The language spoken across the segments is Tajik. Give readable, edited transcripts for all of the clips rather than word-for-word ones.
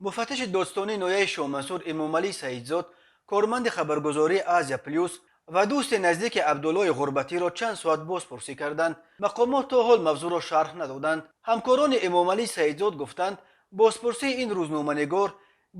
Муфаттиши додстонии ноҳияи Шоҳмансур Эмомалӣ Саидзод, корманди хабаргузории «Азия Плюс» ва дӯсти наздики Абдуллои Ғурбатиро чанд соат бозпурсӣ карданд. Мақомот то ҳол мавзӯъро шарҳ надоданд. Ҳамкорони Эмомалӣ Саидзод гуфтанд, бозпурсии ин рӯзноманигор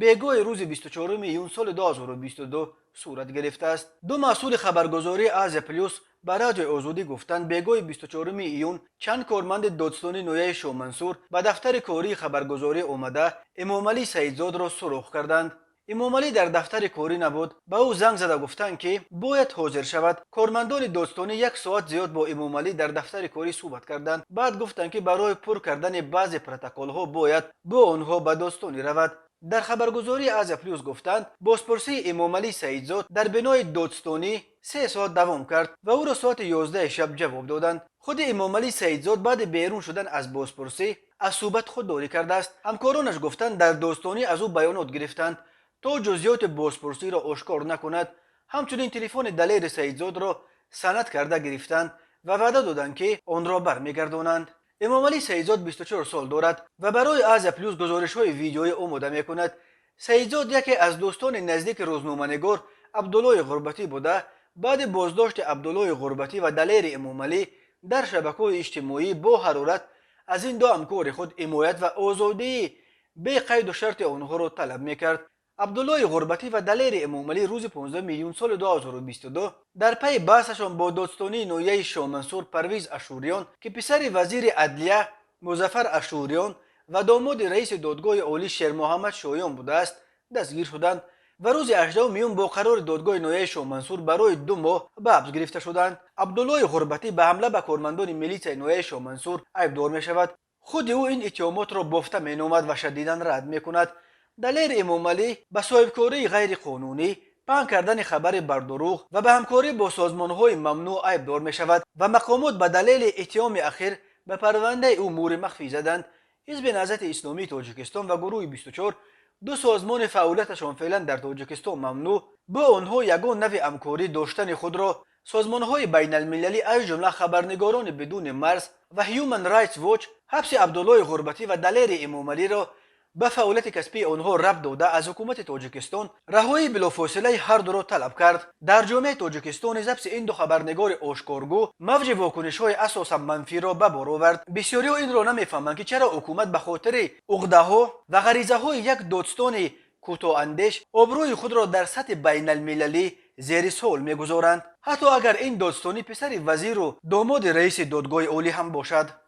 бегоҳи рӯзи 24 июн соли 2022 сурат гирифтааст. Ду масъули хабаргузории «Азия Плюс» ба Радиои Озодӣ гуфтанд, бегоҳи 24 июн чанд корманди додстонии ноҳияи Шоҳмансур ба дафтари кории хабаргузорӣ омада, Эмомалӣ Саидзодро суроғ карданд. Эмомалӣ дар дафтари корӣ набуд. Ба ӯ занг зада гуфтанд, ки бояд ҳозир шавад. Кормандони додстонӣ як соат зиёд бо Эмомалӣ дар дафтари корӣ суҳбат карданд. Баъд гуфтанд, ки барои пур кардани баъзе протоколҳо бояд бо онҳо ба додстонӣ равад. Дар хабаргузории «Азия Плюс» гуфтанд, бозпурсии Эмомалӣ Саидзод дар бинои додстонӣ 3 соат давом кард ва ӯро соати 11 шаб ҷавоб доданд. Худи Эмомалӣ Саидзод баъди берун шудан аз бозпурсӣ аз суҳбат худдорӣ кардааст. Ҳамкоронаш гуфтанд, дар додстонӣ аз ӯ баёнот гирифтанд, то ҷузъиёти бозпурсиро ошкор накунад. Ҳамчунин телефони Далери Саидзодро санад карда гирифтанд ва ваъда доданд, ки онро бармегардонанд. Эмомалӣ Саидзод 24 сол дорад ва барои «Азия Плюс» гузоришҳои видеоӣ омода мекунад. Саидзод яке аз дӯстони наздики рӯзноманигор Абдуллои Ғурбатӣ буда, баъди боздошти Абдуллои Ғурбатӣ ва Далери Эмомалӣ дар шабакаҳои иҷтимоӣ бо ҳарорат аз ин ду ҳамкори худ ҳимоят ва озодии беқайду шарти онҳоро талаб мекард. Абдуллои Ғурбатӣ ва Далери Эмомалӣ рӯзи 15 июн соли 2022 дар пайи баҳсашон бо додстонии ноҳияи Шоҳмансур Парвиз Ашӯриён, ки писари вазири адлия Музаффар Ашӯриён ва домоди раиси Додгоҳи олӣ Шермуҳаммад Шоён будааст, дастгир шуданд ва рӯзи 18 июн бо қарори додгоҳи ноҳияи Шоҳмансур барои 2 моҳ ба ҳабс гирифта шуданд. Абдуллои Ғурбатӣ ба ҳамла ба кормандони милитсияи ноҳияи Шоҳмансур айбдор мешавад. Худи ӯ ин иттиҳомотро бофта меномад ва шадидан рад мекунад. Далери Эмомалӣ ба соҳибкории ғайриқонунӣ, паҳн кардани хабари бардурӯғ ва ба ҳамкорӣ бо созмонҳои мамнӯъ айбдор мешавад ва мақомот ба далели иттиҳоми ахир ба парвандаи ӯ мӯри махфӣ заданд. Ҳизби Наҳзати Исломии Тоҷикистон ва Гурӯҳи 24, ду созмони фаъолияташон феълан дар Тоҷикистон мамнӯъ, бо онҳо ягон навъи ҳамкорӣ доштани худро созмонҳои байналмилалӣ, аз ҷумла Хабарнигорони бидуни марз ва Human Rights Watch, ҳабси Абдуллои Ғурбатӣ ва Далери Эмомалиро ба фаъолияти касбии онҳо рабт дода, аз ҳукумати Тоҷикистон раҳоии билофосилаи ҳардуро талаб кард. Дар ҷомеаи Тоҷикистон низ ҳабси ин ду хабарнигори ошкоргӯ мавҷи вокунишҳои асосан манфиро ба бор овард. Бисёриҳо инро намефаҳманд, ки чаро ҳукумат ба хотири уқдаҳо ва ғаризаҳои як додстони кӯтоҳандеш обрӯи худро дар сатҳи байналмилалӣ зери суол мегузоранд, ҳатто агар ин додстонӣ писари вазиру домоди раиси Додгоҳи олӣ ҳам бошад.